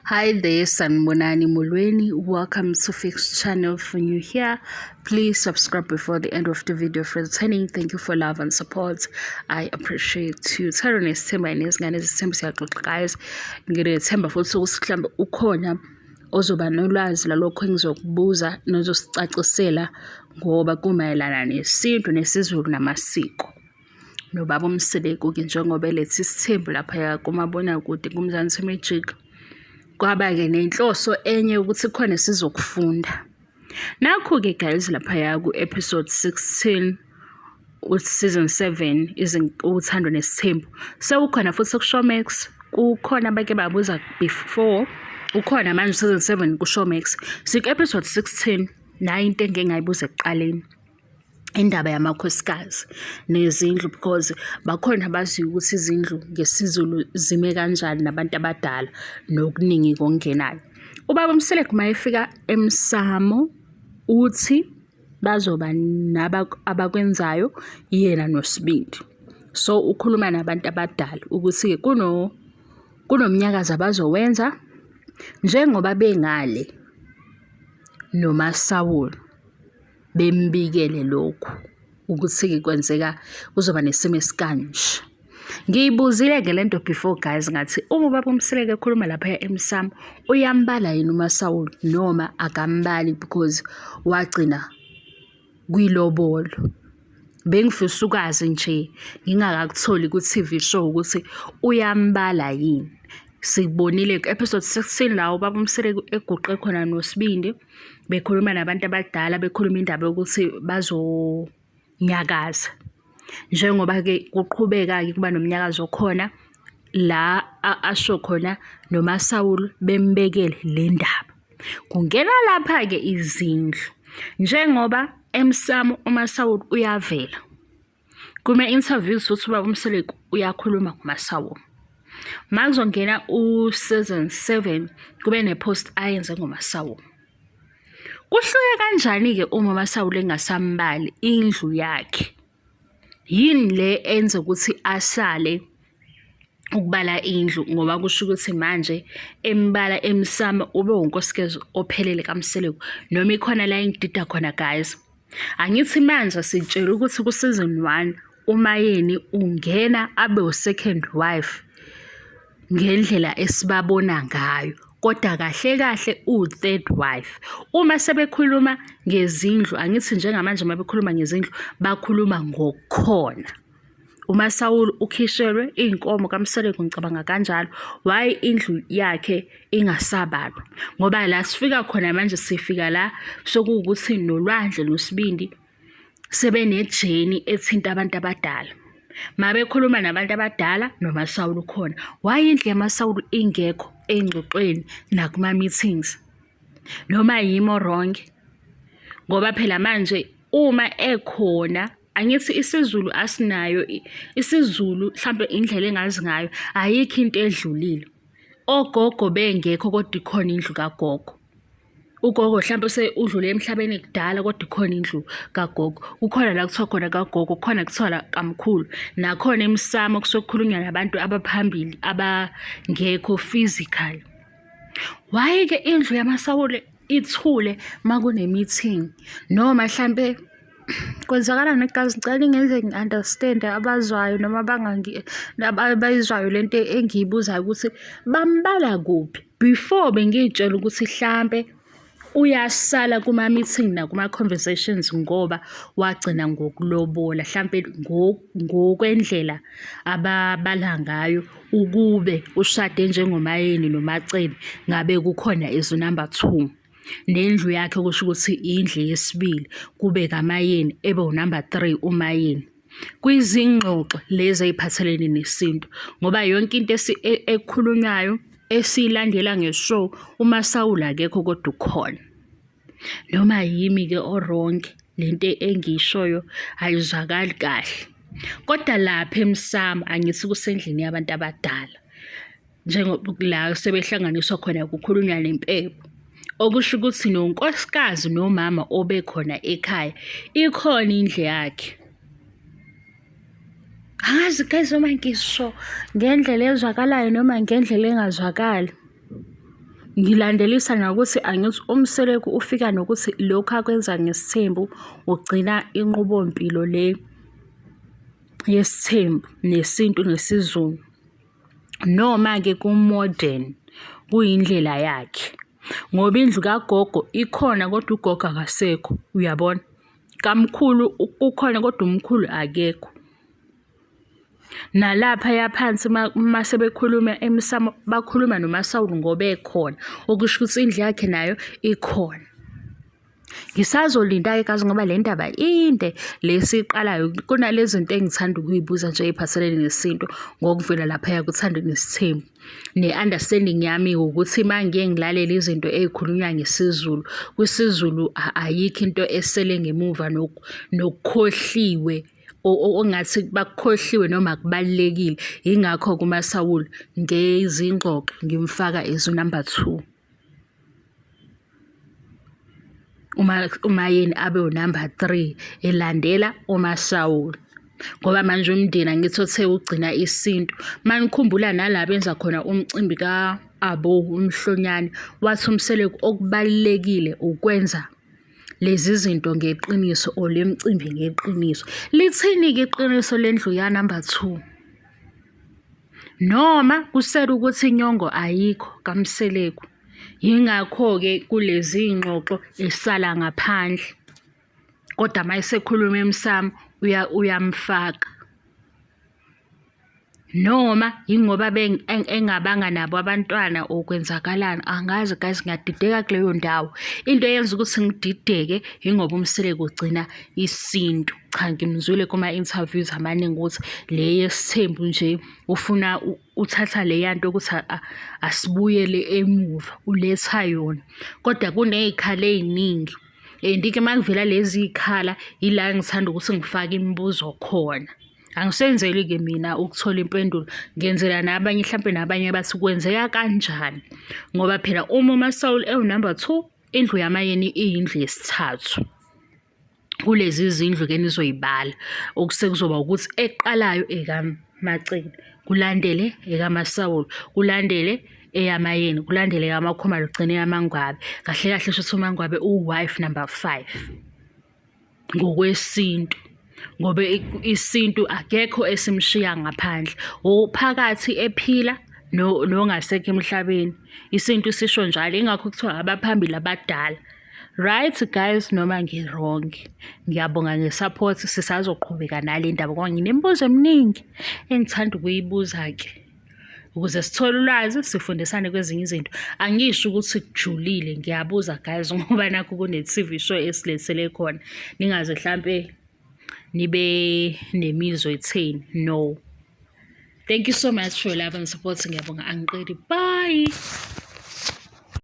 Hi there, Sanibonani Molweni. Welcome to Fix Channel. For new here, please subscribe before the end of the video. For returning, thank you for love and support. I appreciate you. Thando nesithemba nezingane zesithembu siyaxoxa guys. Nginethemba futhi ukuthi mhlawumbe ukhona ozoba nolwazi lalokho engizokubuza nozosicacisela ngoba kumayelana nesintu nesiZulu namasiko. Nobaba uMseleku-ke njengoba eletha isithembu laphaya kumabonakude kuMzansi Magic. Kwaba-ke nenhloso enye ukuthi khona esizokufunda. Nakhu-ke guys laphaya ku-episode 16 season 7 uthando nesithembu sewukhona futhi kuShowmax kukhona abake babuza before ukhona manje season 7 kuShowmax siku-episode 16 nayo into engike ngayibuza ekuqaleni indaba yamakhosikazi nezindlu because bakhona abaziyo ukuthi izindlu ngesiZulu zime kanjani nabantu abadala nokuningi kokungenayo. Ubaba uMseleku uma efika emsamo uthi bazoba naba abakwenzayo yena noSibindi. So ukhuluma nabantu abadala ukuthi-ke kuno kunomnyakazo abazowenza njengoba bengale noMasawulu. Bembikele lokhu ukuthi-ke kwenzeka kuzoba nesimo esikanje. Ngiyibuzile-ke le nto before guys ngathi uma ubaba uMseleku ekhuluma laphaya emsamo uyambala yini uMasawulu noma akambali because wagcina kwilobolo. Bengifisa ukwazi nje ngingakakutholi ku-T_V show ukuthi uyambala yini. Sikubonile ku-episode 16 la ubaba uMseleku eguqe khona noSibindi. Bekhuluma nabantu abadala bekhuluma indaba yokuthi bazonyakaza. Njengoba-ke kuqhubeka-ke kuba nomnyakazo okhona la asho khona noMaSawulu bembekele le ndaba. Kungena lapha-ke izindlu njengoba emsamo uMaSawulu uyavela. Kuma-interviews futhi ubaba uMseleku uyakhuluma ngoMaSawulu. Uma kuzongena u-season 7 kube ne-post ayenze ngoMaSawulu. Kuhluke kanjani-ke uma uMaSawulu engasambali indlu yakhe? Yini le enza ukuthi asale ukubala indlu ngoba kusho ukuthi manje embala emsamo ube unkosikazi ophelele kaMseleku noma ikhona la engidida khona guys. Angithi manje sitshela ukuthi ku-season 1 uMayeni ungena abe u-second wife ngendlela esibabona ngayo kodwa kahle kahle uwu-third wife. Uma sebekhuluma ngezindlu, angithi njengamanje uma bekhuluma ngezindlu bakhuluma ngokukhona. UMaSawulu ukhishelwe iy'nkomo kaMseleku ngicabanga kanjalo. Why indlu yakhe ingasabalwa? Ngoba la sifika khona manje sifika la sekuwukuthi noLwandle noSibindi sebenejeni ethinta abantu abadala. Mabekhuluma nabantu abadala noMaSawulu ukhona. Why indlu yaMaSawulu ingekho ey'ngxoxweni nakuma-meetings? Noma yimi o-wrong? Ngoba phela manje uma ekhona angithi isiZulu asinayo isiZulu mhlampe indlela engazi ngayo ayikho into edlulile. Ogogo bengekho kodwa ikhona indlu kagogo. Ugogo hlampe udlule emhlabeni kudala kodwa ikhona indlu kagogo. Kukhona la kuthiwa khona kagogo, kukhona kuthiwa la kamkhulu. Nakhona emsamo kusuke kukhulunywa nabantu abaphambili abangekho physical. Why-ke indlu yamasawule ithule uma kune-meeting noma hlampe kwenzakalani guys ngicela ningenze ngi-understand abazwayo noma abayizwayo le nto engiyibuzayo ukuthi bambala kuphi before bengiy'tshela ukuthi hlampe uyasala kuma-meeting nakuma-conversations ngoba wagcina ngokulobola hlampe ngokwendlela ababala ngayo ukube ushade njengoMayeni noMacele ngabe kukhona izwi number 2 nendlu yakhe kusho ukuthi indlu yesibili kube kaMayeni ebe unumber 3 uMayeni kwizingxoxo lezi ey'phathelene nesintu ngoba yonke into ekhulunywayo esiyilandela nge-show uMasawula akekho kodwa ukhona. Noma yimi-ke o-wrong lento engiyishoyo ayizwakali kahle. Kodwa lapha emsamo angithi kusendlini yabantu abadala njengoba la sebehlanganiswa khona kukhulunywa nempepho. Okusho ukuthi nonkosikazi nomama obekhona ekhaya ikhona indlu yakhe. Angazi guys noma ngisho ngendlela ezwakalayo noma ngendlela engazwakali. Ngilandelisa nokuthi angithi uMseleku ufika nokuthi lokhu akwenza ngesithembu ugcina inqubompilo le yesithembu nesintu nesiZulu. Noma-ke ku-modern kuyindlela yakhe ngoba indlu kagogo ikhona kodwa ugogo akasekho, uyabona? Kamkhulu ukhona kodwa umkhulu akekho. Nalaphaya phansi uma sebekhuluma emsamo bakhuluma noMaSawuli ngoba ekhona, okusho ukuthi indlu yakhe nayo ikhona. Ngisazolinda-ke kazi ngoba le ndaba inde le esiyiqalayo kunale zinto engithanda ukuyibuza nje ey'phathelene nesintu ngokuvela laphaya kuThando Nesithembu. Ne-understanding yami ukuthi uma ngiye ngilalele izinto ey'khulunywa ngesiZulu, kwisiZulu ayikho into esele ngemuva nokukhohliwe ongathi bakukhohliwe noma akubalulekile. Yingakho-ke uMaSawula ngezingxoxo ngimfaka as unumber 2. Uma uMaYeni abe unumber 3 elandela uMaSawula. Ngoba manje umndeni angithi othe ugcina isintu. Manikhumbula nala benza khona umcimbi ka-Abo uMhlonyane wathi uMseleku okubalulekile ukwenza lezi zinto ngeqiniso or le mcimbi ngeqiniso. Lithini-ke iqiniso lendlu ya-number 2? Noma kusele ukuthi inyongo ayikho kaMseleku. Yingakho-ke kulezi ngxoxo esala ngaphandle. Kodwa uma esekhuluma emsamo uyamfaka. Noma yingoba engabanga nabo abantwana or kwenzakalani angazi guys ngiyadideka kuleyo ndawo. Into eyenza ukuthi ngidideke yingoba uMseleku ugcina isintu. Cha ngimzwile kuma-interviews amaningi ukuthi le yesithembu nje ufuna uthatha leya nto ukuthi asibuyele emuva uletha yona. Kodwa kuney'khala ey'ningi and-ke uma kuvela lezi y'khala yila engithanda ukuthi ngifake imibuzo khona. Angisenzeli-ke mina ukuthola impendulo, ngenzela nabanye hlampe nabanye bathi kwenzeka kanjani ngoba phela uma uMaSawuli ewunumber 2 indlu yaMaYeni iyindlu yesithathu. Kulezi zindlu-ke nizoyibala okusekuzoba ukuthi eqalayo ekaMaCele, kulandele ekaMaSawuli, kulandele eyaMaYeni, kulandele eyamaKhumalo kugcine eyamaNgwabe. Kahle kahle shuthi uMaNgwabe uwu-wife number 5. Ngokwesintu ngoba isintu akekho esimshiya ngaphandle, ophakathi ephila nongasekho emhlabeni. Isintu sisho njalo, yingakho kuthiwa abaphambili abadala. Right guys noma ngi-wrong? Ngiyabonga nge-support, sisazoqhubeka nale ndaba ngoba nginemibuzo eminingi engithanda ukuyibuza-ke. Ukuze sithole ulwazi sifundisane kwezinye izinto. Angisho ukuthi kujulile ngiyabuza guys ngoba nakhu kune-T_V show esilethele khona. Ningaze hlampe nibe nemizwa etheni, no. Thank you so much for your love and support. Ngiyabonga angiqedi. Bye.